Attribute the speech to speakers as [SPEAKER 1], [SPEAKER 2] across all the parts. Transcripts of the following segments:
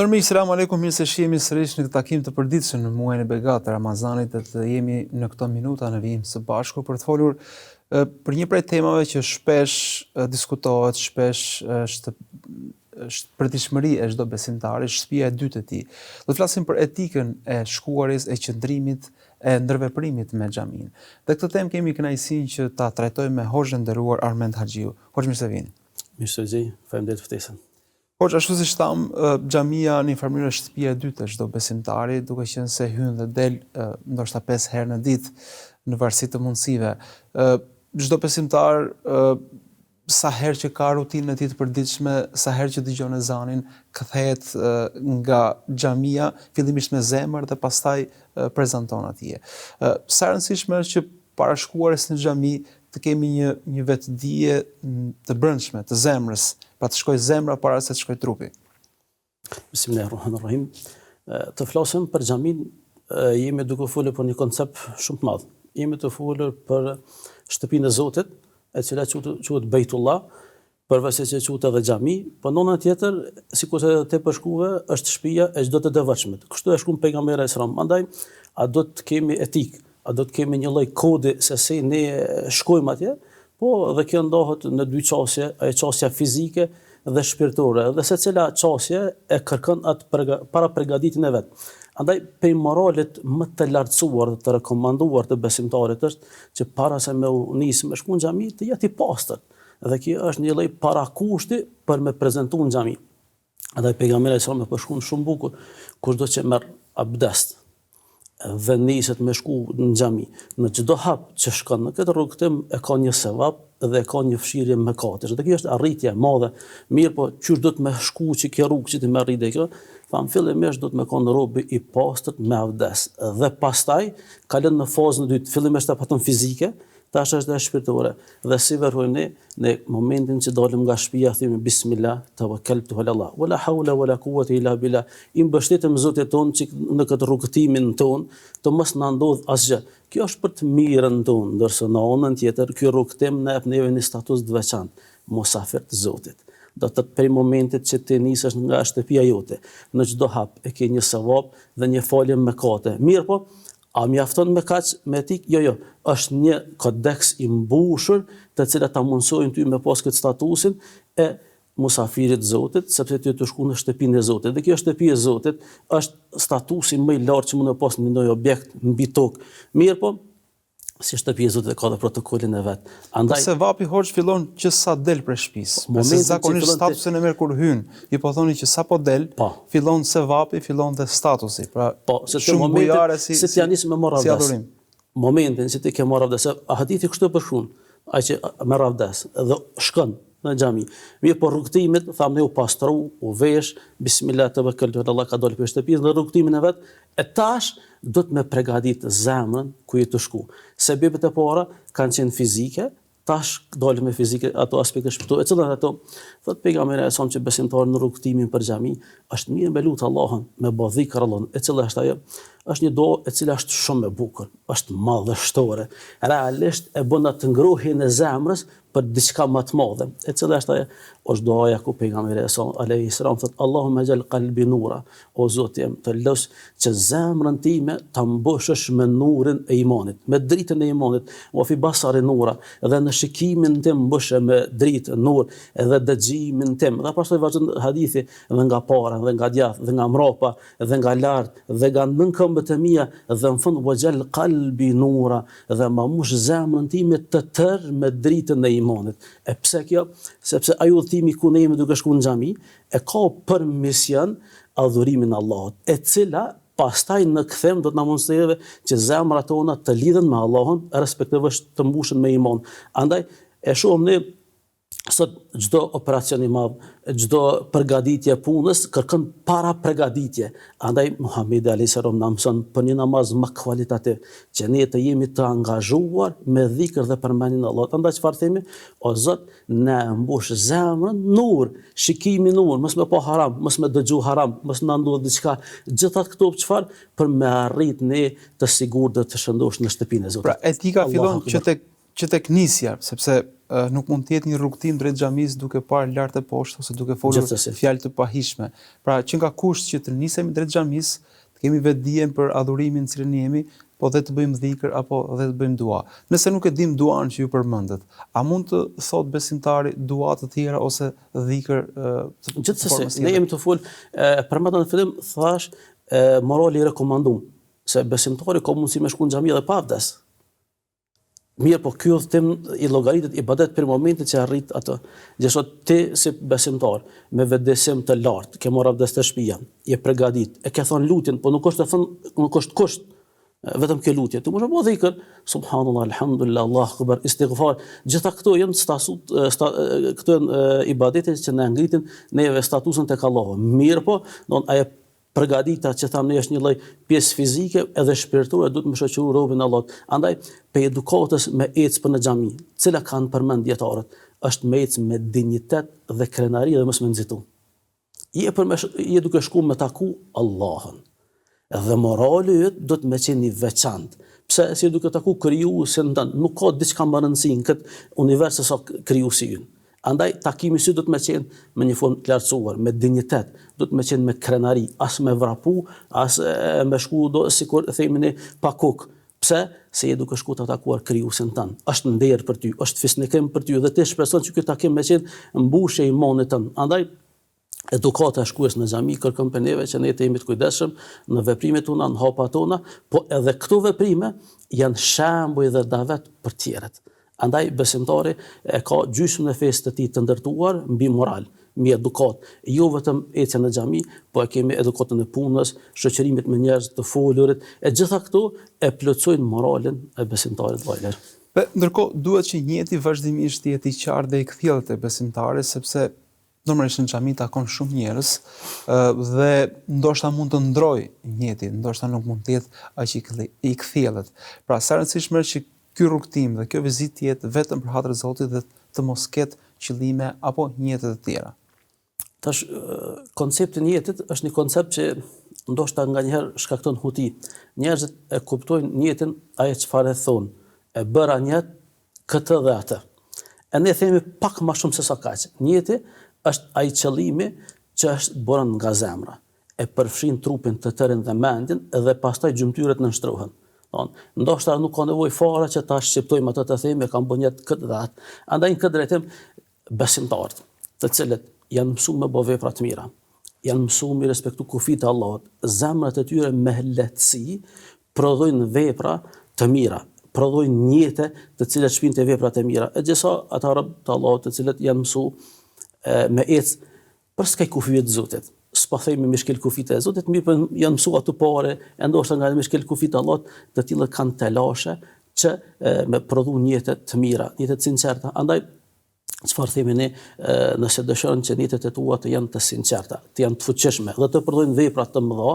[SPEAKER 1] Të nderuar miq, selam aleikum, mirë se shihemi sërish në këtë takim të përditshëm në muajin e begatë të Ramazanit dhe të jemi në këto minuta në vijim së bashku për të folur për një prej temave që shpesh diskutohet, shpesh është është përditshmëri e çdo besimtari, shtëpia e dytë e tij. Do të flasim për etikën e shkuarjes, e qëndrimit, e ndërveprimit me xhaminë. Dhe këtë temë kemi kënaqësinë që ta trajtojmë me hoxhën e nderuar Armend Haxhiu. Hoxhë mirë se vini.
[SPEAKER 2] Mirë se ju gjej, faleminderit për ftesën.
[SPEAKER 1] Hoxhë, ashtu siç thamë, xhamia në një farë mënyre është shtëpia e dytë e çdo besimtari, duke qenë se hyn dhe del ndoshta 5 herë në ditë në varësi të mundësive. Çdo besimtar sa herë që ka rutinën e tij të përditshme, sa herë që dëgjon ezanin, kthehet nga xhamia, fillimisht me zemër dhe pastaj prezanton atje. Sa e rëndësishme është që para shkuarjes në xhami të kemi një një vetëdije të brendshme, të zemrës, pra të shkojë zemra para se të shkojë
[SPEAKER 2] trupi. Bismillahirrahmanirrahim. Të flasim për xhaminë, jemi duke folur për një koncept shumë të madh. Jemi tu folur për shtëpinë e Zotit, e cila quhet Bejtullah, Përveç se që quhet edhe xhami, po në anën tjetër, sikurse edhe ti përshkruve, është shtëpia e çdo të devotshmit. Kështu e shkruan pejgamberi alejhi selam. Andaj, a do të kemi etikë, a do të kemi një lloj kodi se si ne shkojmë atje? Po, dhe kjo ndahet në dy qasje, ajo qasja fizike dhe shpirtërore, dhe secila qasje e kërkon atë parapregaditjen e vet. Andaj, prej moralit më të lartësuar dhe të rekomanduar të besimtarit është që para se me u nisë me shku në xhami, të jetë i pastër. Dhe kjo është një lloj parakushti për me prezentu në xhami. Andaj pejgamberi alejhi selam e përshkruan shumë bukur, kushdo që merr abdest dhe niset me shku në xhami, në çdo hap që shkon në këtë rrugëtim e ka një sevap dhe e ka një fshirje mëkatesh. Dhe kjo është arritje e madhe. Mirëpo, qysh duhet me shku që kjo rrugë që ti me arrit kjo, thamë fillimisht duhet me kon robi i pastërt me abdes dhe pastaj kalon në fazën e dytë, fillimisht e patëm fizike, Tash është dhe shpirtërore. Dhe si veprojmë ne, në momentin që dalim nga shtëpia themi bismillah tawakkaltu ala Allah wala hawla wala quwwata illa billah. I mbështetem Zotit tonë që në këtë rrugëtimin tonë të mos na ndodh asgjë. Kjo është për të mirën tonë, ndërsa në anën tjetër ky rrugëtim na jep neve një status të veçantë, musafir të Zotit. Do të thotë prej momentit që ti nisesh nga shtëpia jote, në çdo hap e ke një sevap dhe një falje mëkate. Mirëpo, A mjafton me kaq me etikë? Jo, jo. Është një kodeks i mbushur të cilat ta mundësojnë ty me pas këtë statusin e musafirit të Zotit, sepse ti je tu shku në shtëpinë e Zotit. Dhe kjo shtëpi e Zotit është statusi më i lartë që mund me pas një ndonjë objekt mbi tokë. Mirëpo, si shtëpi e Zotit e ka dhe protokollin e
[SPEAKER 1] vet. Andaj po sevapi hoxhë fillon që sa del prej shtëpisë. Po, se zakonisht statusin e merr kur hyn. Ju po thoni që sapo del, po. fillon sevapi, fillon dhe statusi. Pra,
[SPEAKER 2] po, se shumë bujare si se ti nis me marr si adhurim. Momentin që ti ke marrë avdes, a hadithi kështu e përshkruan, ai që merr avdes dhe shkon në xhami. Mirëpo rrugëtimit, thamë ne u pastru, u vesh, bismillah tevekkeltu ala Allah ka dalë prej shtëpisë në rrugëtimin e vet, e tash duhet me pregadit zemrën ku je tu shku. Sebebet e para kanë qenë fizike, Tash dalim me fizike ato aspekte shpirtërore, e cilat janë ato? Thot pejgamberi alejhi selam që besimtari në rrugëtimin për xhami është mirë me lut Allahun, me bë dhikr Allahun. E cila është ajo? Është një dua e cila është shumë e bukur, është madhështore. Realisht e bën atë ngrohjen e zemrës për diçka më të madhe. E cila është ajo? Është duaja ku pejgamberi alejhi selam thot Allahumme xhal kalbi nura. O Zoti im, të lus që zemrën time ta mbushësh me nurin e imanit, me dritën e imanit, wa fi basari nura, dhe në shikimin tim mbushe me dritë, nur, edhe dëgjimin tim. Dhe pastaj vazhdon hadithi dhe nga para, dhe nga djathtë, dhe nga mrapa, dhe nga lart, dhe nga nën këmbët e mia, dhe në fund wa xhal kalbi nura, dhe ma mush zemrën time të tërë me dritën e imanit. E pse kjo? Sepse ai udhëtimi ku ne jemi duke shku në xhami, e ka për mision adhurimin e Allahut, e cila pastaj në kthim do të na mundësojë neve që zemrat tona të lidhen me Allahun, respektivisht të mbushen me iman. Andaj e shohim ne sot çdo operacion i madh, çdo përgatitje e punës kërkon parapregatitje. Andaj Muhamedi alayhis salam na mëson për një namaz më kualitativ, që ne të jemi të angazhuar me dhikr dhe përmendjen e Allahut. Andaj çfarë themi? O Zot, Na e mbush zemrën nur, shikimi nur, mos me pa haram, mos me dëgju haram, mos na ndodh diçka, gjitha këto çfarë për me arrit ne të sigurt dhe të shëndosh në shtëpinë e
[SPEAKER 1] Zotit. Pra etika fillon që tek që tek nisja, sepse nuk mund të jetë një rrugëtim drejt xhamisë duke parë lart e poshtë ose duke folur fjalë të pahijshme. Pra, që nga kusht që të nisemi drejt xhamisë, të kemi vetëdijen për adhurimin në cilin jemi, po dhe të bëjmë dhikr apo dhe të bëjmë dua. Nëse nuk e dimë duan që ju përmendët, a mund të thotë besimtari dua të tjera ose dhikr
[SPEAKER 2] të Gjithsesi, ne jemi tu fol, përmenda në fillim thash morali i rekomandum, se besimtari ka mundësi me shku në xhami edhe pa avdes. Mirëpo, ky udhëtim i llogaritet ibadet për momentin që arrit atë. Gjithashtu ti si besimtar me vetëdijësim të lartë, ke marrë avdes te shtëpia, je përgatit, e ke thënë lutjen, po nuk është e thënë, nuk është kusht vetëm kjo lutje. Ti mund të bësh dhikr, subhanallah, alhamdulillah, Allahu akbar, istighfar. Gjitha këto janë status, sta, këto janë ibadete që na ngritin neve statusin tek Allahu. Mirëpo, don ajo Përgatitja që thamë ne është një lloj pjesë fizike edhe shpirtërore duhet me shoqëru robin e Allahut. Andaj prej edukatës me ecë për në xhami, cila kanë përmend dijetarët, është me ecë me dinjitet dhe krenari dhe mos me nxitu. Je për me je duke shku me taku Allahun. Dhe morali yt duhet me qenë i veçantë. Pse se je duke taku krijuesin tënd, nuk ka diçka më rëndësi në këtë univers se sa krijuesi ynë. Andaj takimi si duhet me qenë me një formë të lartësuar, me dinjitet, duhet me qenë me krenari, as me vrapu, as me shku do sikur themi ne pa kokë. Pse? Se je duke shku ta takuar krijuesin tënd. Është nder për ty, është fisnikim për ty dhe ti shpreson që ky takim me qenë mbushje e imanit tënd. Andaj edukata e shkuarjes në xhami kërkon prej neve që ne të jemi të kujdesshëm në veprimet tona, në hapat tona, po edhe këto veprime janë shembuj dhe davet për tjerët. Andaj besimtari e ka gjysmën e fesë të tij të ndërtuar mbi moral, mbi edukatë, jo vetëm ecjen në xhami, po e kemi edukatën e punës, shoqërimit me njerëz, të folurit, e gjitha këto e plotësojnë moralin e besimtarit vëlla.
[SPEAKER 1] Dhe ndërkohë duhet që nijeti vazhdimisht të jetë i qartë dhe i kthjellët e besimtarit, sepse Normalisht në xhami takon shumë njerëz dhe ndoshta mund të ndrojë nijeti, ndoshta nuk mund të jetë aq i kthjellët. Pra sa e rëndësishme është që ky rrugëtim dhe kjo vizitë të jetë vetëm për hatër të Zotit dhe të mos ketë qëllime apo nijete të
[SPEAKER 2] tjera. Tash koncepti i nijetit është një koncept që ndoshta nganjëherë shkakton huti. Njerëzit e kuptojnë nijetin ajo çfarë e thonë. E bëra nijet këtë dhe atë. E ne themi pak ma shumë se sa kaq. Nijeti është ai qëllimi që është buron nga zemra, e përfshin trupin të tërin dhe mendjen dhe pastaj gjymtyrët nënshtrohen. Don, ndoshta nuk ka nevojë fare që ta shqiptojmë atë të themi e kam bë nijet këtë dhe atë. Andaj në këtë drejtim besimtarët, të cilët janë mësuar me bë vepra të mira, janë mësuar me respektu kufijtë e Allahut, zemrat e tyre me lehtësi prodhojnë vepra të mira, prodhojnë nijete të cilat shpijnë te veprat e mira. E gjithsa ata rob të Allahut të cilët janë mësu me ecë përskaj kufijve të Zotit. S'po themi me shkel kufijtë e Zotit, mirëpo janë mësu ato pare, e ndoshta nga me shkel kufijtë e Allahut, të tillët kanë telashe që e, me prodhu nijete të mira, nijete të sinqerta. Andaj çfarë themi ne, nëse dëshiron që nijetet e tua të jenë të sinqerta, të jenë të fuqishme dhe të prodhojnë vepra të mëdha,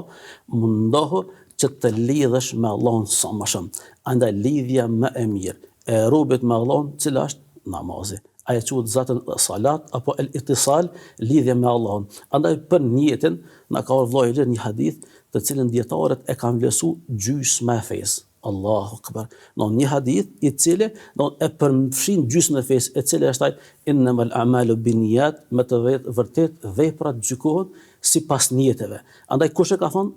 [SPEAKER 2] mundohu që të lidhesh me Allahun sa më shumë. Andaj lidhja më e mirë e robit me Allahun, cila është namazi. Ajo quhet zaten salat apo el ittisal, lidhja me Allahun. Andaj për nijetin na ka ardhur vëllai Ilir një hadith të cilin dijetarët e kanë vlerësuar gjysma e fesë. Allahu Akbar. Do një hadith i cili do e përfshin gjysmën e fesë, e cili është ai innamal a'malu binniyat, me të vërtetë veprat gjykohen sipas nijeteve. Andaj kush e ka thonë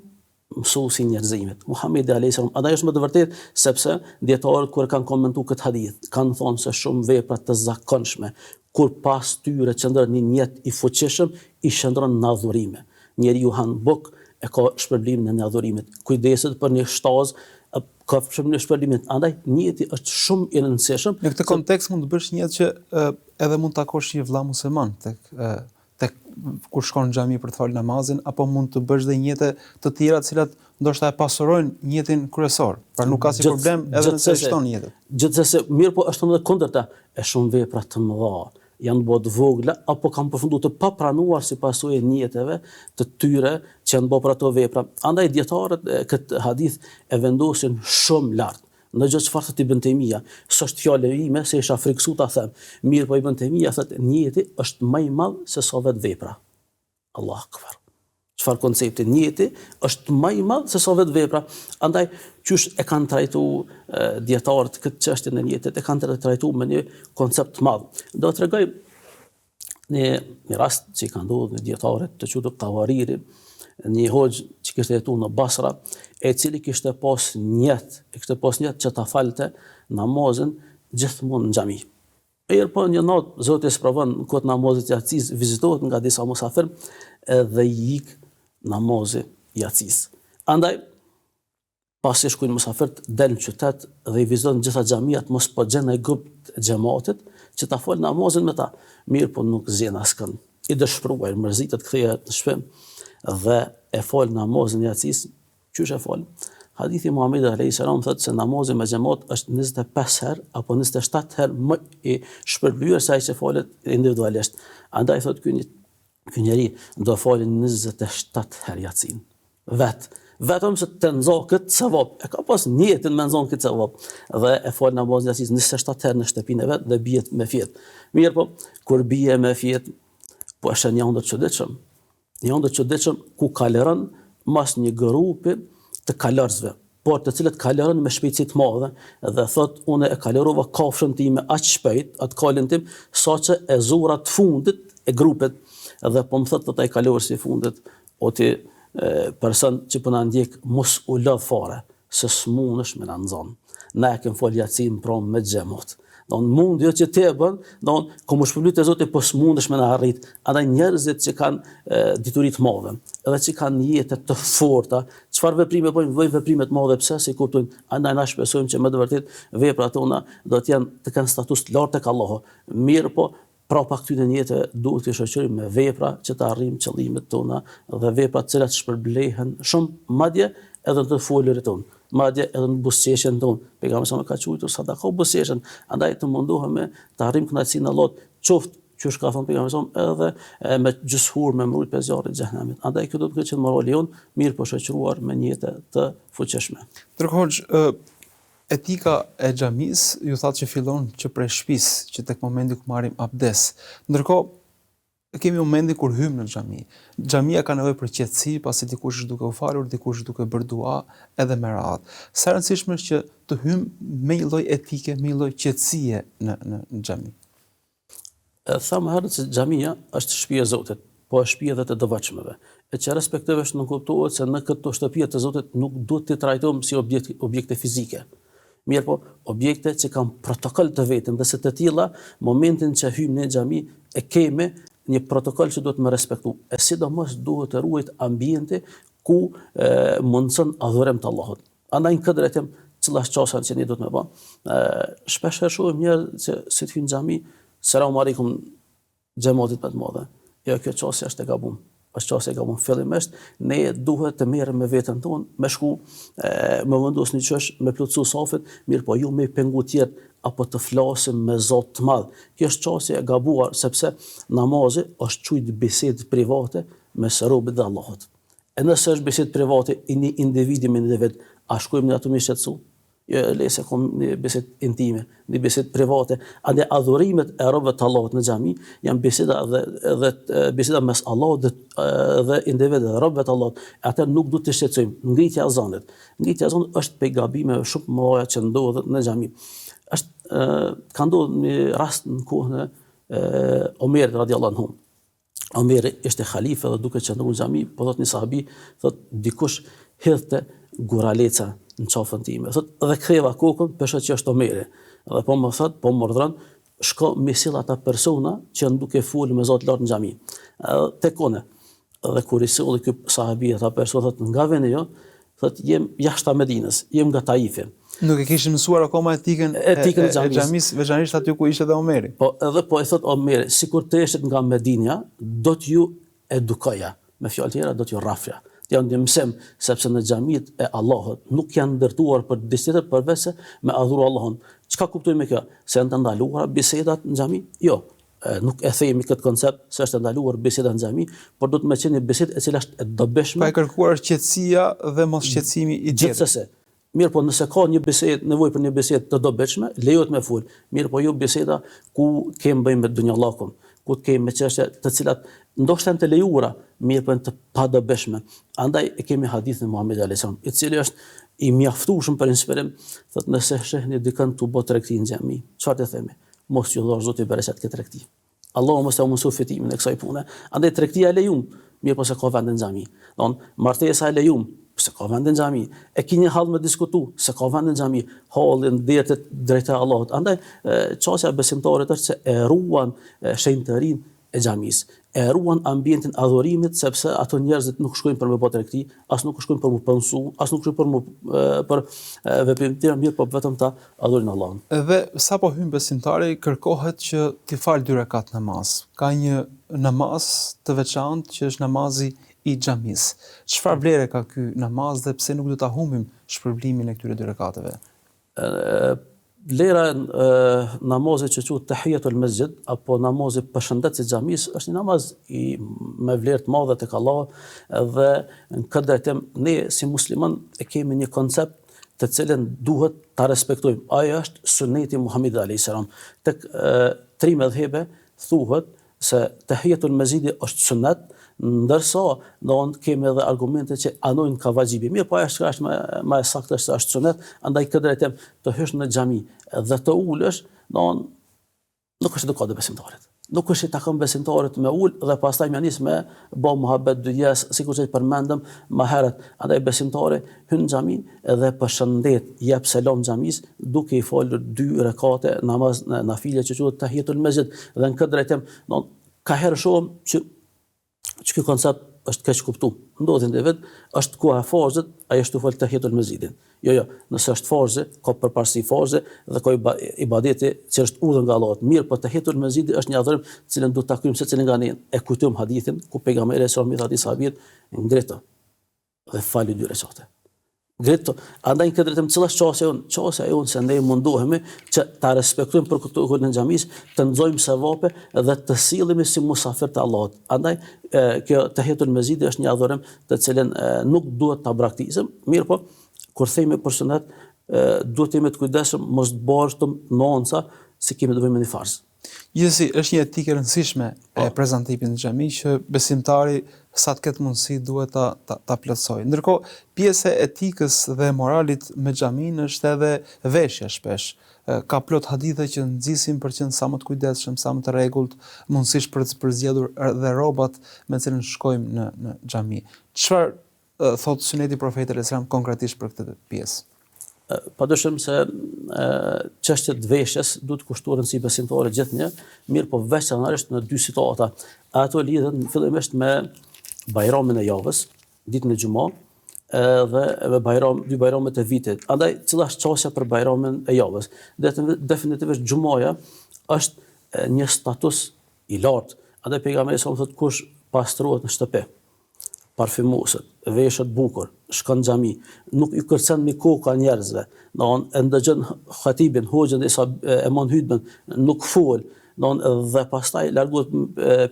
[SPEAKER 2] mësuesi i njerëzimit, Muhamedi alayhis salam. Andaj është me të vërtetë sepse dijetarët kur e kanë komentuar këtë hadith, kanë thonë se shumë vepra të zakonshme kur pas tyre qëndron një nijet i fuqishëm, i shndërron në adhurime. Njeriu han bukë, e ka shpërblimin e një adhurimit. Kujdeset për një shtazë, ka shpërblimin. Andaj nijeti është shumë i rëndësishëm.
[SPEAKER 1] Në këtë kontekst mund të bësh nijet që edhe mund të takosh një vëlla musliman tek tek kur shkon në xhami për të falë namazin apo mund të bësh dhe nijete të tjera të cilat ndoshta e pasurojnë nijetin kryesor. Pra nuk ka si problem edhe nëse shton
[SPEAKER 2] nijetet. Gjithsesi, mirëpo është edhe kundërta e shumë vepra të mëdha janë bo të vogla apo kanë përfundu të papranuar si pasojë e nijeteve të tyre që janë bo për ato vepra. Andaj dijetarët këtë hadith e vendosin shumë lart. Ndëgjo çfarë thotë Ibn Tejmija, s'është fjalë e ime se isha frikësu ta them. Mirëpo Ibn Tejmija thotë nijeti është më i madh se sa vetë vepra. Allahu akbar. Çfarë koncepti? Nijeti është më i madh se sa vetë vepra. Andaj qysh e kanë trajtu dijetarët këtë çështjen e nijetit, e kanë trajtu me një koncept të madh. Do të tregoj një, një rast që i ka ndodhur një dijetarit të quajtur Kavariri, një hoxhë që kishte jetuar në Basra, e cili kishte pas nijet, e kishte pas nijet që ta falte namazin gjithmonë në xhami. Mirëpo një natë Zoti e sprovon në kohë të namazit të jacisë, vizitohet nga disa musafir edhe i ik namazi i jacisë. Andaj pasi shkojnë musafirët del në qytet dhe i viziton gjitha xhamiat mos po gjen një grup të xhematit që ta fal namazin me ta. Mirëpo nuk gjen askënd. I dëshpëruar, mërzitet kthehet në shtëpi dhe e fal namazin e jacisë Qysh e fal? Hadithi i Muhamedit alejhi selam thotë se namazi me xhemat është 25 herë apo 27 herë më i shpërblyer se ai që falet individualisht. Andaj thotë ky një ky njeri do falë 27 herë jacin. Vet, vetëm se të nxo këtë sevap, e ka pas nijetin me nxon këtë sevap dhe e fal namazin e jacisë 27 herë në shtëpinë e vet dhe bie me fjet. Mirëpo, kur bie me fjet, po e sheh një ëndërr të çuditshëm. Një ëndërr të çuditshëm ku kalëron mas një grupi të kalorësve, por të cilët kalëron me shpejtësi të madhe dhe thotë unë e kalërova kafshën time aq shpejt, atë kalin tim, saqë e zura të fundit e grupit dhe po më thotë thotë ai kalorësi i fundit, o ti person që po na ndjek mos u lodh fare, se s'munësh me na nxon. Na e kem fal jacinë pra me xhemat. Don mund jo që ti e bën, don ka m'u shpërbly te Zoti po s'mundesh me na arrit. Andaj njerëzit që kanë dituri të madhe, edhe që kanë nijete të forta, çfarë veprime bëjnë, bëjnë veprime të madhe pse se i kuptojnë. Andaj na shpresojmë që me të vërtetë veprat tona do të jenë të kenë status të lartë tek Allahu. Mirëpo, Prapa këtyre nijeteve duhet t'i shoqërojmë me vepra që të arrijmë qëllimet tona dhe vepra të cilat shpërblehen shumë, madje edhe në të folurit tonë, madje edhe në buzëqeshjen tonë. Pejgamberi sa e ka quajtur sadaka buzëqeshjen, andaj të mundohemi të arrijmë kënaqësinë e Allahut, qoftë qysh ka thënë pejgamberi sa edhe me gjysë hurme me mbrojt prej zjarrit të xhehenemit. Andaj kjo do të ketë qenë morali jonë, mirëpo shoqëruar me nijete të
[SPEAKER 1] fuqishme. Ndërkohë hoxhë, Etika e xhamisë, ju thatë që fillon që prej shtëpisë, që tek momenti ku marrim abdes. Ndërkohë, kemi momentin kur hyjmë në xhami. Xhamia ka nevojë për qetësi, pasi dikush është duke u falur, dikush është duke bërë dua, edhe me radhë. Sa e rëndësishme është që të hyjmë me një lloj etike, me një lloj qetësie në në në xhami.
[SPEAKER 2] E thamë më herët se xhamia është shtëpia e Zotit, po është shtëpi edhe të devotshmëve. E që respektivisht nënkuptohet se në këto shtëpi të Zotit nuk duhet t'i trajtojmë si objekt, objekte fizike. Mirëpo, objekte që kanë protokoll të vetin dhe se të tilla, momentin që hyjmë në xhami e kemi një protokoll që duhet me respektu. E sidomos duhet të ruhet ambienti ku e, mundëson adhurim të Allahut. Andaj në këtë drejtim, cila është qasja që ne duhet me bë? Ë shpesh herë shohim njerëz që si të hyjnë në xhami, selam aleikum xhematit më të madhe. Jo, kjo qasje është e gabuar. Është qasje e gabuar. Fillimisht ne duhet të merremi me veten tonë, me shku, e, me vendos një qysh, me plotësu safet, mirëpo jo me pengu tjerë apo të flasim me zo të madh. Kjo është qasje e gabuar sepse namazi është qujt bisedë private mes robit dhe Allahut. E nëse është bisedë private i një individi me individ, a shkojmë ne aty me shqetësu? Jo, le se kom një bisedë intime, një bisedë private. Andaj adhurimet e robëve të Allahut në xhami janë biseda dhe dhe biseda mes Allahut dhe dhe individëve dhe robëve të Allahut. Atë nuk duhet të shqetësojmë. Ngritja e zanit. Ngritja e zanit është prej gabimeve shumë të mëdha që ndodhet në xhami. Është ka ndodhur një rast në kohën e Omerit radiallahu anhu. Omeri ishte halife dhe duke qëndruar në xhami, po thot një sahabi, thot dikush hidhte guraleca në qafën time. Thot dhe ktheva kokën, po shoh që është Omeri. Dhe po më thot, po më urdhëron, shko mi sill ata persona që janë duke folur me zo të lartë në xhami. Edhe tek unë. Dhe kur i solli ky sahabi ata persona, thot nga vini ju, Thot jem jashtë Medinës, jem nga
[SPEAKER 1] Taifi. Nuk e kishin mësuar akoma etikën e etikën e xhamisë, xhamisë, veçanërisht aty ku ishte edhe Omeri.
[SPEAKER 2] Po, edhe po i thot Omeri, sikur të ishit nga Medina, do t'ju edukoja. Me fjalë tjera do t'ju rrafja. Të jam një mësim, sepse në xhamitë e Allahut nuk janë ndërtuar për diçka tjetër përveç se me adhuru Allahun. Çka kuptojmë me kjo? Se janë të ndaluara bisedat në xhami? Jo. nuk e themi këtë koncept se është e ndaluar biseda në xhami, por duhet me qenë një bisedë e cila është e
[SPEAKER 1] dobishme. Po e kërkuar është qetësia dhe mos shqetësimi i
[SPEAKER 2] tjetrit. Gjithsesi. Mirëpo nëse ka një bisedë, nevojë për një bisedë të dobishme, lejohet me fol. Mirëpo jo biseda ku kem bëjmë me dunjallakun, ku të kemi me çështje të cilat ndoshta janë të lejuara, mirëpo janë të padobishme. Andaj e kemi hadithin e Muhamedit alayhis salam, i cili është i mjaftueshëm për inspirim, thotë nëse shihni dikën tu bo tregti në xhami, çfarë të themi? Mos ju dhashtë Zoti bereqet këtë tregti. Allahu mos ta mundësoftë fitimin e kësaj pune. Andaj tregtia e lejum, mirëpo s'e ka vendin në xhami. Don martesa e lejum, s'e ka vendin në xhami. E ki një hall me diskutu, s'e ka vendin në xhami. Hallin dertet drejt Allahut. Andaj qasja e besimtarit është se e ruan shenjtërinë e xhamisë. E ruan ambientin e adhurimit sepse ato njerëzit nuk shkojnë për me bë tregti, as nuk shkojnë për mu punësu, as nuk shkojnë për mu për veprim tjetër, mirëpo vetëm ta adhurojnë
[SPEAKER 1] Allahun. Dhe sapo hyn besimtari kërkohet që t'i falë dy rekat namaz. Ka një namaz të veçantë që është namazi i xhamisë. Çfarë vlere ka ky namaz dhe pse nuk do ta humbim shpërblimin e këtyre dy rekateve?
[SPEAKER 2] Vlera e namazit që quhet Tehijetul Mesxhid apo namazi përshëndetës i xhamisë është një namaz i me vlerë të madhe tek Allahu dhe në këtë drejtim ne si musliman e kemi një koncept të cilin duhet ta respektojmë. Ai është suneti i Muhamedit alayhis salam. Tek tri medhhebe thuhet se tehijetul mesxhidi është sunet, ndërsa don kemi edhe argumente që anojnë ka vaxhibi. Mirëpo ajo çka është më më e saktë është se është sunet, andaj këtë drejtim të hysh në xhami dhe të ulesh, don nuk është edukatë e besimtarit. Nuk është i takon besimtarit me ul dhe pastaj me nis me bë muhabet dynjas, sikur që përmendëm më herët. Andaj besimtari hyn në xhami dhe përshëndet, jep selam xhamisë duke i falur dy rekate namaz në nafile që quhet tahijetul mesxhid dhe në këtë drejtim, do ka herë shohim që që ky koncept është keq kuptu. Ndodh individ, është koha e farzit, ai është tu fal tahijetul mesxhidin. Jo, jo, nëse është farzi, ka përparësi farzi dhe ka ibadeti që është urdhër nga Allahu. Mirëpo tahijetul mesxhidi është një adhurim të cilën duhet ta kryejmë secili nga ne. E kujtojmë hadithin ku pejgamberi alejhi selam i tha atij sahabit, ngritu dhe fali dy rekate. Ngritu. Andaj në këtë drejtim cila është qasja jonë? Qasja jonë se ne mundohemi që ta respektojmë protokollin e xhamisë, të nxojmë sevape dhe të sillemi si musafir të Allahut. Andaj e, kjo tehijetul mesxhidi është një adhurim të cilin e, nuk duhet ta braktisim. Mirëpo, kur themi për sunet, duhet të jemi të kujdesshëm mos të bartim nuanca se kemi të bëjmë me një farz.
[SPEAKER 1] Gjithsesi, është një etikë e rëndësishme e po. prezantimit në xhami që besimtari sa të ketë mundësi duhet ta ta, ta plotësojë. Ndërkohë, pjesë e etikës dhe moralit me xhaminë është edhe veshja shpesh. Ka plot hadithe që nxisin për të qenë sa më të kujdesshëm, sa më të rregullt, mundësisht për të përzgjedhur dhe rrobat me të cilën shkojmë në në xhami. Çfarë thotë syneti i Profetit alejhi selam konkretisht për këtë
[SPEAKER 2] pjesë? Pa dyshim se çështjet e veshjes duhet t'i kushtojë rëndësi besimtari gjithnjë, mirëpo veçanërisht në dy situata. Ato lidhen fillimisht me Bajramin e javës, ditën e xhuma, edhe me Bajram, dy Bajramet e vitit. Andaj, cila është qasja për Bajramin e javës? Definitivisht xhumaja është një status i lartë. Andaj pejgamberi alejhi selam thotë kush pastrohet në shtëpi, parfymoset, veshet bukur, shkon në xhami, nuk ju kërcen mi koka njerëzve, don e ndëgjon hatibin, hoxhën derisa e mon hutben, nuk fol, don dhe pastaj largohet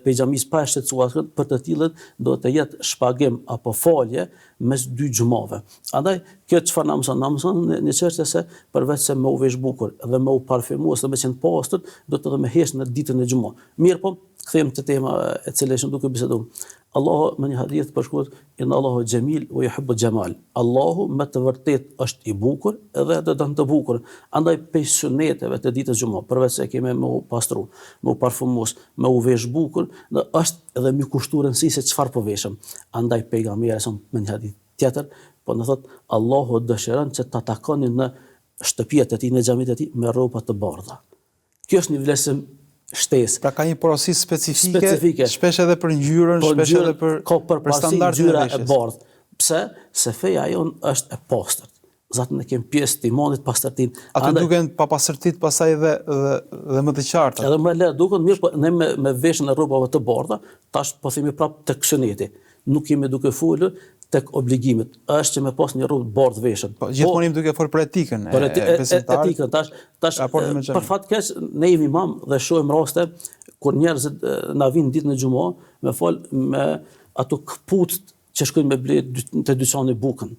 [SPEAKER 2] prej xhamisë pa e shqetësuar askënd, për të tillën do të jetë shpagim apo falje mes dy xhumave. Andaj kjo çfarë na mëson? Na mëson një, një çështje se përveç se me u vesh bukur dhe me u parfymu ose me qenë pastër, do të edhe me hesht në ditën e xhuma. Mirëpo, kthehemi te tema e cila ishim duke biseduar. Allahu në një hadith përshkruhet inna Allahu xhemil wa yuhibbu xhemal. Allahu me të vërtetë është i bukur dhe e don të bukur. Andaj prej suneteve të ditës xhuma, përveç se kemi me u pastru, me u parfumos, me u vesh bukur, dhe është edhe me kushtu rëndësi se çfarë po veshëm. Andaj pejgamberi alejhi selam në një hadith tjetër, po na thot Allahu dëshiron që ta takoni në shtëpiat e tij, në xhamitë e tij me rroba të bardha. Kjo është një vlerësim
[SPEAKER 1] shtesë. Pra ka një porosi specifike, specifike. shpesh edhe për ngjyrën, po, shpesh edhe për
[SPEAKER 2] ka për, për standardin e veshjes. E bardhë. Pse? Se feja jonë është e pastërt. Zaten e kemi pjesë të imanit
[SPEAKER 1] pastërtinë. Aty Andaj, duken papastërtitë pastaj edhe dhe, dhe më të
[SPEAKER 2] qarta. Edhe më lehtë duken, mirëpo ne me, me veshjen e rrobave të bardha, tash po themi prapë tek syneti. Nuk jemi duke folur tek obligimet. Është që me pas një rrobë të bardhë
[SPEAKER 1] veshën. Po, gjithmonë po, jemi duke folur për etikën
[SPEAKER 2] për eti, e besimtarit. Etikën tash tash për fat keq ne jemi imam dhe shohim raste kur njerëzit na vijnë ditën e xhuma me fal me ato këpucët që shkojnë me ble te dyqani bukën.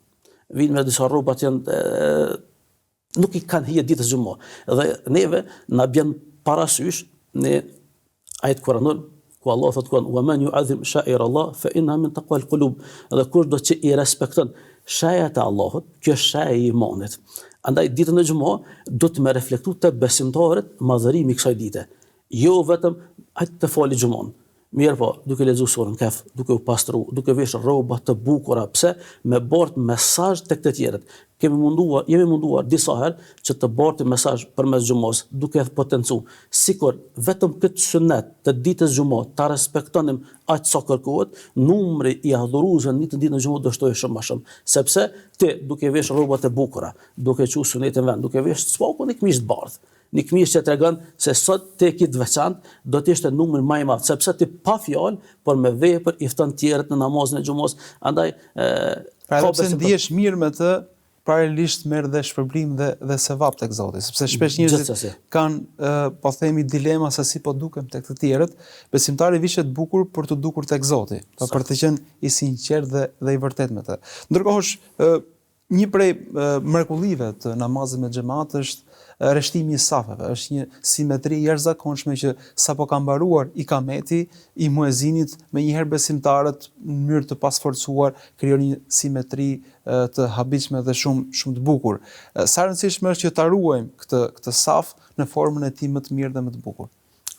[SPEAKER 2] Vijnë me disa rroba që janë nuk i kanë hije ditës xhuma. Dhe neve na bjen parasysh në ajet kuranor. Ku Allahu thotë në Kur'an, "Wa man yu'azzim sha'ir Allah fa innaha min taqwa al-qulub." Dhe kushdo që i respekton shejat e Allahut, kjo është shej e imanit. Andaj ditën e xhuma duhet me reflektu te besimtarët madhërimi i kësaj dite. Jo vetëm hajt të fali xhumon. Mirëpo, duke lexu surën Kehf, duke u pastru, duke vesh rroba të bukura, pse? Me bart mesazh tek të tjerët. Kemi munduar, jemi munduar disa herë që të bartim mesazh përmes xhumos, duke potencu, sikur vetëm këtë sunet të ditës xhuma ta respektonim aq sa kërkohet, numri i adhuruesve në ditën e xhuma do shtohej shumë më shumë. Sepse ti duke vesh rroba të bukura, duke çu sunetin në vend, duke vesh së paku një këmishë të bardhë, Një këmishë që tregon se sot ti e ki të veçantë, do të ishte numri më i madh, sepse ti pa fjalë, por me vepër i fton tjerët në namazin e xhumos. Andaj,
[SPEAKER 1] Pra edhe pse ndihesh mirë me të, paralelisht merr dhe shpërblim dhe dhe sevap tek Zoti, sepse shpesh njerëzit kanë po themi dilema se si po dukem tek të tjerët, besimtari vishet bukur për t'u dukur tek Zoti, po për të qenë i sinqertë dhe dhe i vërtetë me të. Ndërkohë, Një prej mrekullive të namazit me xhemat është rreshtimi i safeve, është një simetri e jashtëzakonshme që sapo ka mbaruar ikameti i muezinit, menjëherë besimtarët në mënyrë të pasforcuar krijojnë një simetri të habitshme dhe shumë shumë të bukur. Sa e rëndësishme është që ta ruajmë këtë këtë saf në formën e tij më të mirë dhe më të bukur.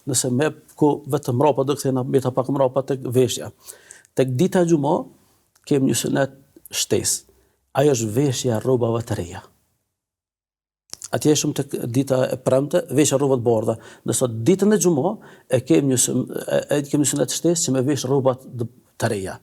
[SPEAKER 2] Nëse me ku vetëm mrapa do kthehena mbeta pak mrapa tek veshja. Tek dita e xhuma kemi një sunet shtesë. Ajo është veshja e rrobave të reja. Atje ishim tek dita e premte, veshja e rrobave të bardha. Ndërsa ditën e xhuma e kemi një e, e kemi një sunet shtesë që me vesh rrobat të reja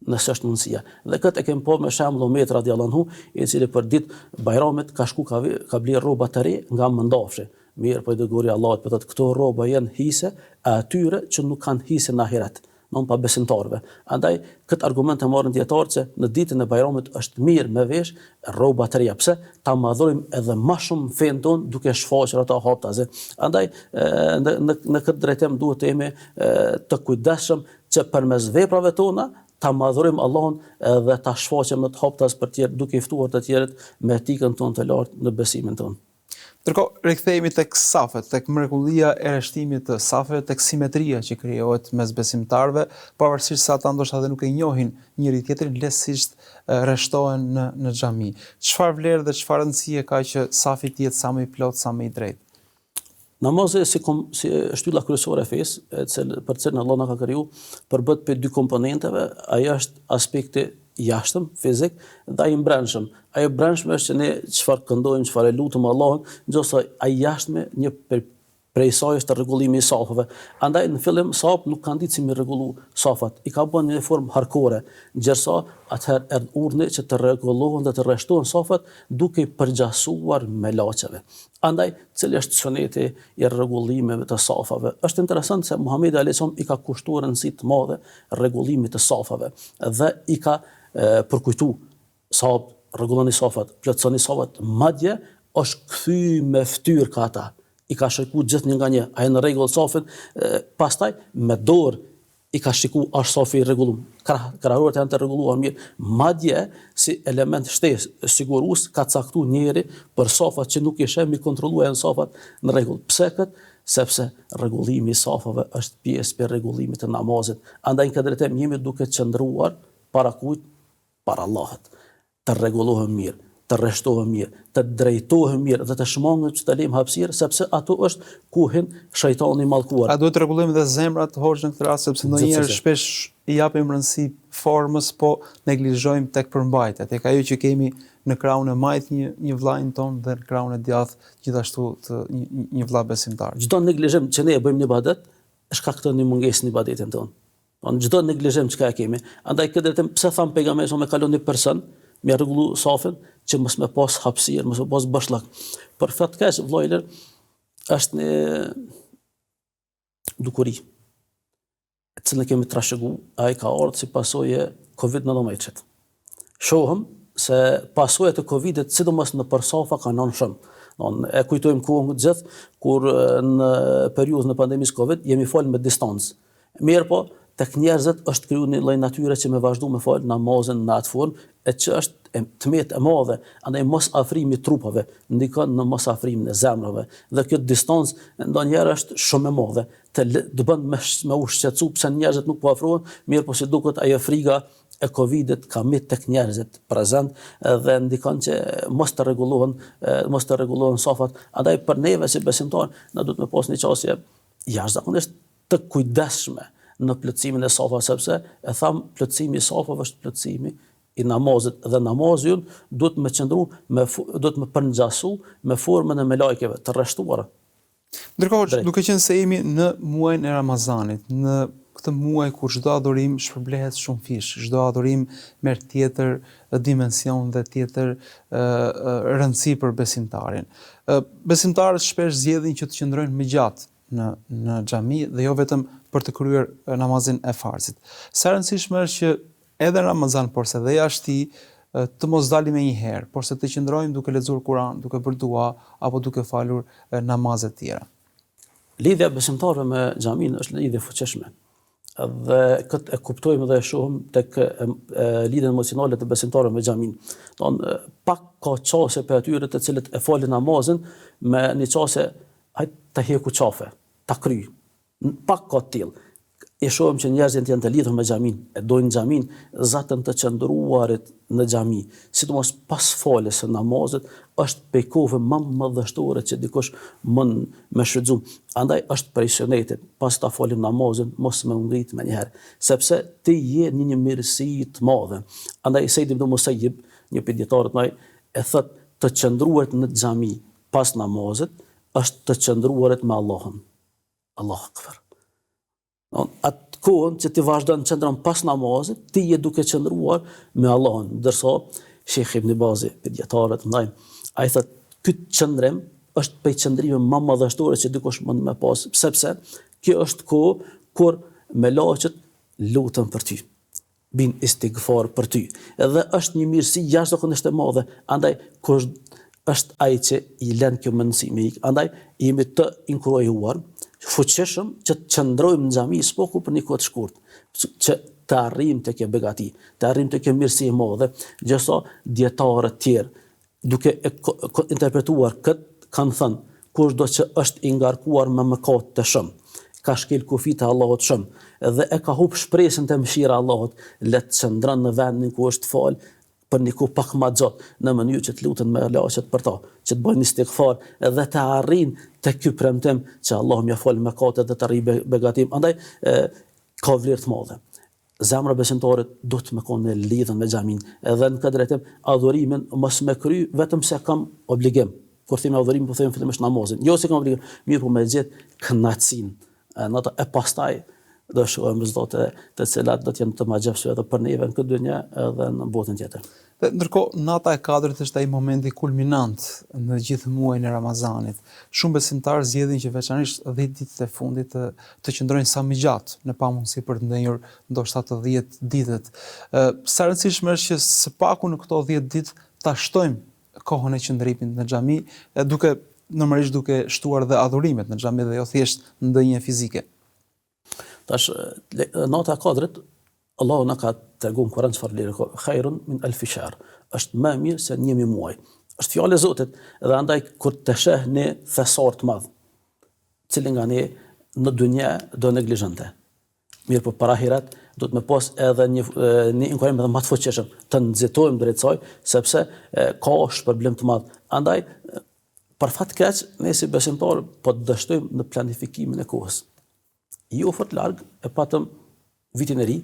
[SPEAKER 2] nëse është mundësia. Dhe këtë e kemi pa me shembull Omer radiallahu anhu, i cili për ditë Bajramit ka shku ka, ka blerë rroba të re nga mëndafshi. Mirëpo i dërguari i Allahut po thotë këto rroba janë hise e atyre që nuk kanë hise në ahiret. Non pabesimtarëve. Andaj, këtë argument e marrin dijetarët se në ditën e Bajramit është mirë me vesh rroba të reja. Pse? Ta madhërojmë edhe ma shumë fenë tonë duke shfaqur ato haptazi. Andaj, në, në, në këtë drejtim duhet të jemi të kujdesshëm që përmes veprave tona ta madhërojmë Allahun dhe ta shfaqim atë haptas për tjerë duke i ftuar të tjerët me etikën tonë të lartë në besimin tonë.
[SPEAKER 1] Ndërkohë, rikthehemi tek safet, tek mrekullia e rreshtimit të safeve, tek simetria që krijohet mes besimtarëve, pavarësisht se ata ndoshta edhe nuk e njohin njëri-tjetrin, lehtësisht rreshtohen në në xhami. Çfarë vlerë dhe çfarë rëndësie ka që safi të jetë sa më i plotë, sa më i drejtë?
[SPEAKER 2] Namazi si kom, si shtylla kryesore e fesë, e cil, për të cilën Allah na ka kriju, përbëhet prej dy komponenteve, ajo është aspekti i jashtëm, fizik, dhe ai i mbrendshëm. Ai i brendshëm është që ne çfarë këndojmë, çfarë e lutim Allahun, ndërsa ai i jashtëm një prej prej saj është rregullimi i safave. Andaj në fillim sahabët nuk kanë ditë si mi rregullu safat. I ka bën në një formë harkore, gjersa atëherë erdh urdhni që të rregullohen dhe të rreshtohen safat duke i përngjasuar melaqeve. Andaj, cili është suneti i rregullimeve të safave? Është interesant se Muhamedi alayhis salam i ka kushtuar rëndësi të madhe rregullimit të safave dhe i ka përkujtu sahabët, rregulloni safat, plotësoni safat, madje është kthy me fytyrë ka ata. I ka shiku gjithnjë nga një, a janë në rregull safet, pastaj me dorë i ka shiku a është safi i rregullum, krah, krahorët janë të rregulluar mirë, madje si element shtesë sigurues ka caktu njeri për safat që nuk i sheh mi kontrollu a janë safat në rregull. Pse kët? Sepse rregullimi i safave është pjesë prej rregullimit të namazit. Andaj në këtë drejtim jemi duke qëndruar para kujt? Para Allahut. Të rregullohen mirë, të rreshtohen mirë, të drejtohen mirë dhe të shmangim që të lejmë hapësirë, sepse ato është ku hyn shejtani i mallkuar.
[SPEAKER 1] A duhet të rregullojmë dhe zemrat hoxhë në këtë rast, sepse ndonjëherë shpesh i japim rëndësi formës, po neglizhojmë tek përmbajtja, tek ajo që kemi në krahun e majtë një një vëllain tonë dhe në krahun e djathtë gjithashtu të një, një vëlla besimtar.
[SPEAKER 2] Çdo neglizhim që ne e bëjmë në ibadet, shkakton një mungesë në ibadetin tonë. Po në çdo neglizhim çka e kemi. Andaj këtë drejtim pse thamë pejgamberi sa me kalu një person, me rregullu safin që mos me pas hapësirë, mos me pas boshllëk. Për fat keq vëlla Ilir është një dukuri e cilën e kemi trashëgu, ai ka ardhur si pasojë e Covid-19-shit. Shohëm se pasojat e Covidit, sidomos nëpër safa kanë rënë shumë. Don, e kujtojmë kohën të gjithë kur në periudhën e pandemisë Covid jemi fal me distancë. Mirëpo, tek njerëzit është kriju një lloj natyre që me vazhdu me fal namazin në atë formë, e që është të metë e madhe, andaj mosafrimi i trupave ndikon në mosafrimin e zemrave dhe kjo distancë ndonjëherë është shumë e madhe, të të bën me me u shqetësu pse njerëzit nuk po afrohen, mirëpo si duket ajo friga e Covidit ka met tek njerëzit prezent dhe ndikon që mos të rregullohen mos të rregullohen safat. Andaj për neve si besimtar na duhet me pas një qasje jashtëzakonisht të kujdesshme në plotësimin e safave, sepse e tham plotësimi i safave është plotësimi i namazit dhe namazi ynë duhet me qëndru me duhet me përngjasu me formën e melajkeve të rreshtuara.
[SPEAKER 1] Ndërkohë, duke qenë se jemi në muajin e Ramazanit, në këtë muaj kur çdo adhurim shpërblehet shumëfish, çdo adhurim merr tjetër dimension dhe tjetër rëndësi për besimtarin. Besimtarët shpesh zgjedhin që të qëndrojnë më gjatë në në xhami dhe jo vetëm për të kryer namazin e farzit. Sa e rëndësishme është që edhe në Ramazan, porse dhe jashtë tij, të mos dalim menjëherë, porse të qëndrojmë duke lexuar Kur'an, duke bërë dua apo duke falur namaze të
[SPEAKER 2] tjera. Lidhja e besimtarëve me xhaminë është lidhje e fuqishme. Dhe këtë e kuptojmë dhe e shohim tek lidhjen emocionale të besimtarëve me xhaminë. Don pak ka qasje prej atyre të cilët e falin namazin me një qasje hajt ta heku qafe, ta kryj. Pak ka të tillë. E shohim që njerëzit janë të lidhur me xhaminë, e dojnë xhaminë, zaten të qëndruarit në xhami, sidomos pas faljes së namazit, është prej kohëve më madhështore që dikush mund me shfrytëzu. Andaj është prej sunetit, pas ta falim namazin, mos me u ngrit menjëherë, sepse ti je në një mirësi të madhe. Andaj Seid ibn Musayyib, një prej dijetarëve të mëdhenj, e thotë të qëndruarit në xhami pas namazit është të qëndruarit me Allahun. Allahu akbar. Don atë kohën që ti vazhdon qëndron pas namazit, ti je duke qëndruar me Allahun. Ndërsa Sheikh Ibn Bazi, prej dijetarëve të mëdhenj, ai thotë ky qëndrim është prej qëndrimeve më madhështore që dikush mund me pas, sepse kjo është kohë kur melaqet luten për ty. Bin istigfar për ty. Dhe është një mirësi jashtëzakonisht e madhe, andaj kush është ai që i lën kjo mundësi me ik. Andaj jemi të inkurajuar fuqishëm që të qëndrojmë në xhami së paku për një kohë të shkurtë, që të arrijmë te kjo begati, të arrijmë te kjo mirësi e madhe, gjersa dijetarët tjerë duke e interpretuar këtë, kanë thënë, kushdo që është i ngarkuar me mëkate shumë, ka shkel kufijtë e Allahut shumë, dhe e ka hup shpresën te mëshira e Allahut, le të qëndron në vendin ku është falë për një kohë pak ma gjatë, në mënyrë që të luten melaqet për ta, që të bëjnë istigfar dhe të arrijnë te ky premtim që Allahu m'ia fal mëkatet dhe të arrijë begatim. Andaj e, ka vlerë të madhe. Zemra e besimtarit duhet me konë e lidhun me xhaminë, edhe në këtë drejtim adhurimin mos me kry vetëm se kam obligim. Kur themi adhurim, po themi fillimisht namazin. Jo se kam obligim, mirëpo me gjet kënaqësinë në atë e pastaj do shohim rezultate të cilat do të jenë të magjepsura edhe për neve në këtë dynja edhe në botën tjetër.
[SPEAKER 1] Dhe ndërkohë nata e Kadrit është ai momenti kulminant në gjithë muajin e Ramazanit. Shumë besimtarë zgjedhin që veçanërisht 10 ditët e fundit të të qëndrojnë sa më gjatë, në pamundësi për të ndenjur ndoshta të 10 ditët. Ë sa e rëndësishme është që së paku në këto 10 ditë ta shtojmë kohën e qëndrimit në xhami, duke normalisht duke shtuar dhe adhurimet në xhami dhe jo thjesht ndenjjen fizike.
[SPEAKER 2] Tash nata e Kadrit Allahu na ka treguar në Kur'an çfarë vlere ka. Khairun min alf shahr. Është më mirë se 1000 muaj. Është fjalë e Zotit dhe andaj kur të sheh një thesar të madh, cili nga ne në dynja do neglizhonte. Mirëpo për ahiret duhet me pas edhe një një inkurajim edhe më të fuqishëm, të nxitojmë drejt saj, sepse e, ka shpërblim të madh. Andaj për fat keq, ne si besimtarë po dështojmë në planifikimin e kohës. Jo fort larg e patëm vitin e ri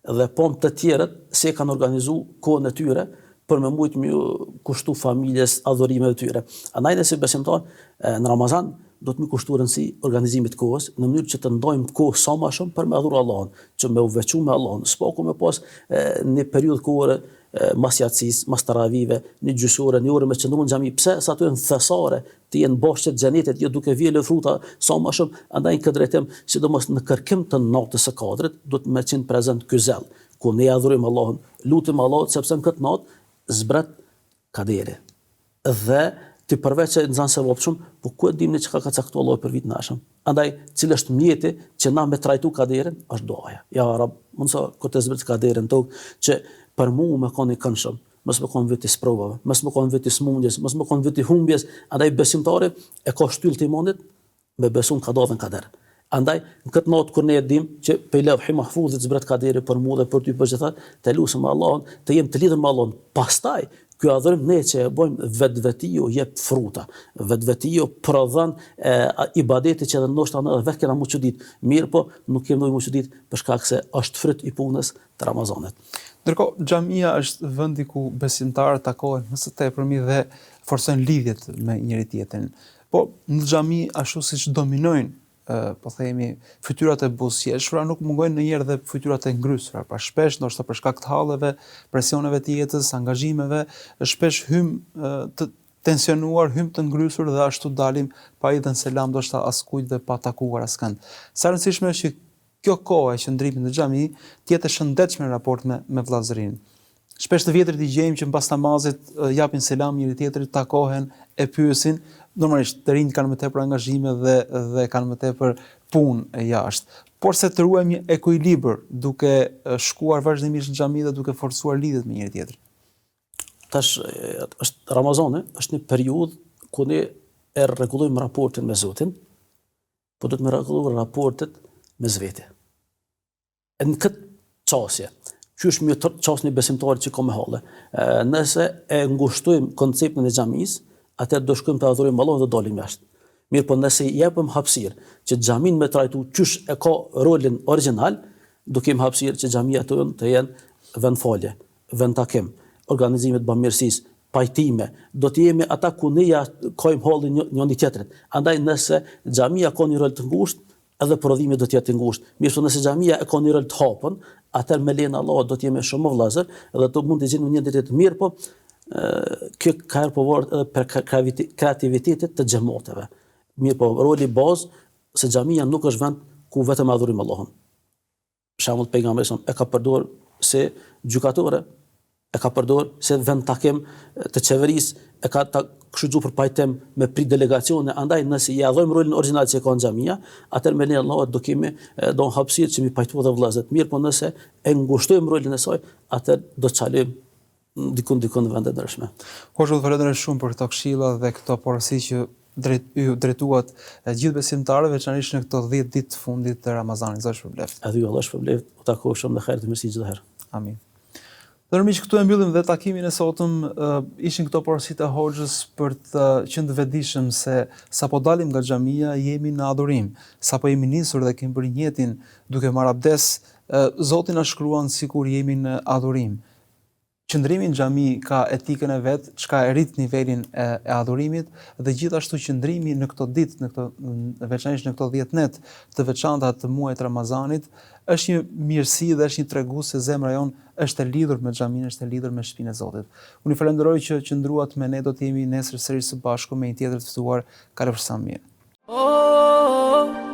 [SPEAKER 2] dhe pamë të tjerët si e kanë organizu kohën e tyre për me mujtë me ju kushtu familjes, adhurimeve të tyre. Andaj ne si besimtar në Ramazan do të me kushtu rëndësi organizimit të kohës në mënyrë që të ndajmë kohë sa më shumë për me adhuru Allahun, që me u veçu me Allahun, së paku me pas një periudhë kohore mas jacisë, mas taravive, një gjysë ore, një orë me qëndru në xhami. Pse? Se ato janë thesare, të jenë bahçe të xhenetit, jo duke vjelë fruta sa më shumë, andaj në këtë drejtim, sidomos në kërkim të natës së Kadrit, duhet me qenë prezent ky zell, ku ne adhurojmë Allahun, lutim Allahut sepse në këtë natë zbret kaderi. Dhe ti përveç se nxan sevap shumë, po ku e dimë ne çka ka caktuar Allahu për vitin e ardhshëm. Andaj, cili është mjeti që na me trajtu kaderin, është duaja. Ja Rab, mundëso kur të zbret kaderi në tokë, që për mua me kon i këndshëm. Mos me kon vit i sprovave, mos me kon vit i sëmundjes, mos me kon vit i humbjes, andaj besimtari e ka shtyllë të imanit me besu në kada dhe në kader. Andaj, në këtë natë kur ne e dim që prej Levhi Mahfuzit zbret kaderi për mua dhe për ty për gjitha, të lusim Allahun, të jemi të lidhur me Allahun. Pastaj, ky adhurim ne që e bëjmë vetvetiu jep fruta, vetvetiu prodhon e, ibadete që edhe ndoshta ne edhe vetë kena m'u çudit. Mirëpo, nuk kemi nevojë m'u çudit për shkak se është fryt i punës të
[SPEAKER 1] Ramazanit. Ndërkohë, xhamia është vendi ku besimtarët takohen më së tepërmi dhe forcojnë lidhjet me njëri-tjetrin. Po, në xhami, ashtu siç dominojnë, po themi, fytyrat e buzëqeshura, nuk mungojnë ndonjëherë dhe fytyrat e ngrysura. Pra shpesh, ndoshta për shkak të halleve, presioneve të jetës, angazhimeve, shpesh hyjmë të tensionuar, hyjmë të ngrysur dhe ashtu dalim pa i dhënë selam ndoshta askujt dhe pa takuar askënd. Sa e rëndësishme është që kjo kohë e qëndrimit në xhami të jetë e shëndetshme në raport me me vëllazërinë. Shpesh të vjetrit i gjejmë që mbas namazit japin selam njëri tjetrit, takohen, e pyesin, normalisht të rinjtë kanë më tepër angazhime dhe dhe kanë më tepër punë jashtë. Por se të ruajmë një ekuilibër duke shkuar vazhdimisht në xhami dhe duke forcuar lidhjet me njëri tjetrin.
[SPEAKER 2] Tash është Ramazani, është një periudhë ku ne e rregullojmë raportin me Zotin, po duhet me rregullu raportet mes vete. E në këtë qasje, qysh me qasë një besimtar që ka me halle, nëse e ngushtojmë konceptin e xhamisë, atëherë do shkojmë të adhurojmë Allahun dhe dalim jashtë. Mirëpo nëse i jepëm hapësirë që xhaminë me trajtu qysh e ka rolin origjinal, do kemi hapësirë që xhamia tonë të jenë vend falje, vendtakim, organizime të bamirësisë, pajtime, do të jemi ata ku ne ja kajmë hallin njëri tjetrit. Andaj nëse xhamia ka një rol të ngushtë, edhe prodhimi do të jetë i ngushtë. Mirëpo nëse xhamia e ka një rol të hapun, atëherë me lejen e Allahut do të jemi shumë më vëllezër dhe do mund të gjejmë një tjetër mirëpo kjo ka herë po varet edhe për kreativitetit të xhemateve. Mirëpo roli bazë se xhamia nuk është vend ku vetëm adhurojmë Allahun. Shembull pejgamberi sa e ka përdor si gjykatore, e ka përdor si vend takim të qeverisë, e ka ta shfrytëzu për pajtim me prit delegacione, andaj nëse ia dhojmë rolin origjinal që e ka në xhamia, atëherë me lejen e Allahut do kemi do hapësirë që mi pajtu edhe vëllezërit. Mirëpo nëse e ngushtojmë rolin e saj, atëherë do të çalojmë dikun dikun në vende të
[SPEAKER 1] ndryshme. Hoxhë, ju falenderoj shumë për këto këshilla dhe këto porosi që drejt ju drejtuat gjithë besimtarëve, veçanërisht në këto 10 ditë të fundit të Ramazanit. Zoti ju
[SPEAKER 2] shpërbleftë. Edhe ju Allahu shpërbleftë, u takofshim në hajr të mirësi çdo
[SPEAKER 1] herë. Amin. Të nderuar miq, këtu e mbyllim dhe takimin e sotëm. Ishin këto porositë e hoxhës për të qenë të vetëdijshëm se sapo dalim nga xhamia jemi në adhurim. Sapo jemi nisur dhe kemi bërë nijetin duke marrë abdes, Zoti na shkruan sikur jemi në adhurim. Qëndrimi në xhami ka etikën e vet, çka e rrit nivelin e, e adhurimit dhe gjithashtu qëndrimi në këto ditë, në këto veçanërisht në këto 10 net të veçanta të muajit të Ramazanit, është një mirësi dhe është një tregues se zemra jonë është e lidhur me xhaminë, është e lidhur me shtëpinë e Zotit. Unë ju falenderoj që qëndruat me ne, do të jemi nesër sërish së bashku me një tjetër të ftuar. Kalofshi sa mirë. Oh, oh, oh.